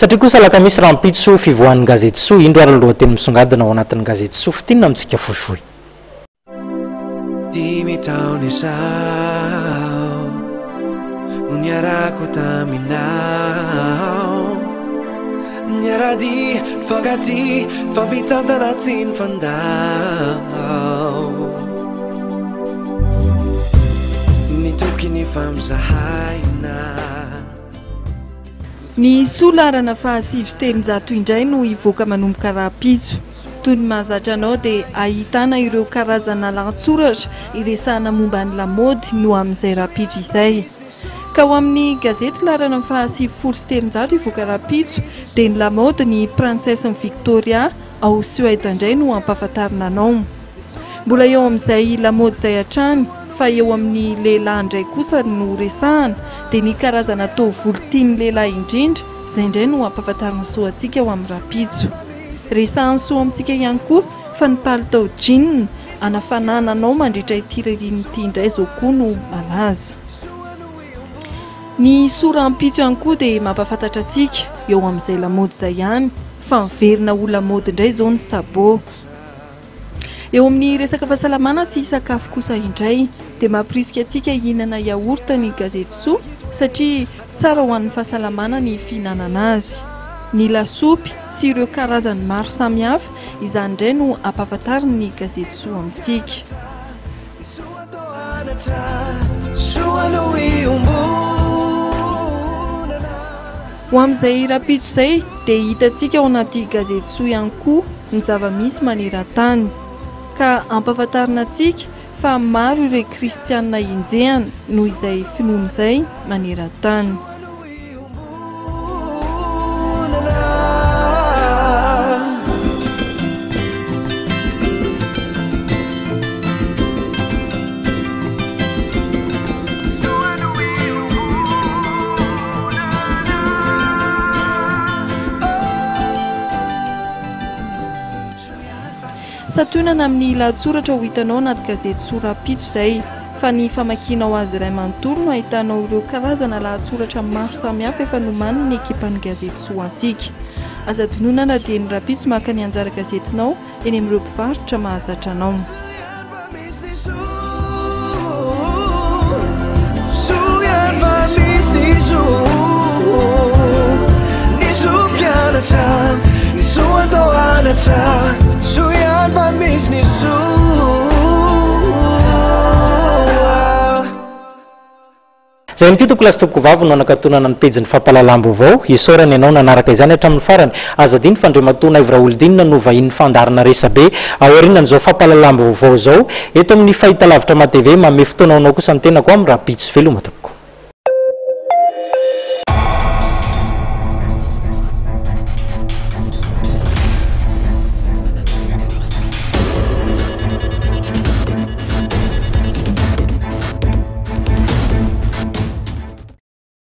Satria kosa alakamisy rahampitso fivoahan'ny gazety Soa, indro ary ny lohateny misongadina ao anatin'ny gazety Soa, fintinina amintsika fohifohy. Dimy taona izao no niarako taminao Niara-dia, nifankatia, nifampitantana tsy nifandao Nitoky nifampizahaina. Ny soa laharana faha 309 indray no hivoaka manomboka rahampitso. Toy ny mahazatra anao dia ahitana ireo karazana lahatsoratra iresahana momba ny lamaody no amin'izay rahampitso izay. Ka ho amin'ny gazety laharana faha 390 hivoaka rahampitso dia ny lamaody ny Princesse Victoria ao Suède indray no hampahafantarina anao. Mbola eo amin'izay lamaody izay hatrany fa eo amin'ny lehilahy indray kosa no resahana dia ny karazana taovolo tian'ny lehilahy indrindra izay indray no hampahafantarin'ny Soa antsika ho amin'ny rahampitso. Resahan'ny Soa amintsika ihany koa fa ny palitao jean hanafanana anao mandritra ity ririnina ity indray izao koa no malaza. Ny Soa rahampitso ihany koa dia mampahafantatra antsika eo amin'izay lamaody izay ihany fa miverina ho lamaody indray izao ny sabot. Eo amin'ny resaka fahasalamana sy sakafo kosa indray dia mampirisika antsika hihinana yaourt ny gazety Soa satria tsara ho an'ny fahasalamana ny fihinanana azy. Ny lasopy sy ireo karazany maro samihafa, izany indray no ampahafantarin'ny gazety Soa amintsika. Ho amin'izay rahampitso izay dia hitantsika ao anaty gazety Soa ihany koa ny zava-misy maneran-tany. Ka ampahafantarina antsika fa maro ireo kristianina enjehana noho izay finoany izay maneran-tany. Santionana amin'ny lahatsoratra ho hitanao anaty gazety Soa rahampitso izay, fa ny famakianao azy iray manontolo no ahitanao ireo karazana lahatsoratra maro samihafa efa nomanin'ny ekipan'ny gazety Soa ho antsika. Aza adinoina na dia ny rahampitso maka ny anjara gazetinao eny amin'ireo mpivarotra mahazatra anao. Izay ihany koa tompokolahy sy tompokovavy no hanakatonana ny pejin'ny fampahalalam-baovao. Isaorana ianao nanaraka izany hatramin'ny farany. Aza adino fa Andriamatoa Naivo Raholdina no vahinin'ny fandaharana Resabe aorianan'izao fampahalalam-baovao izao eto amin'ny fahitalavitra MATV. Manome fotoana ho anao kosa ny tenako amin'ny rahampitso. Veloma tompoko.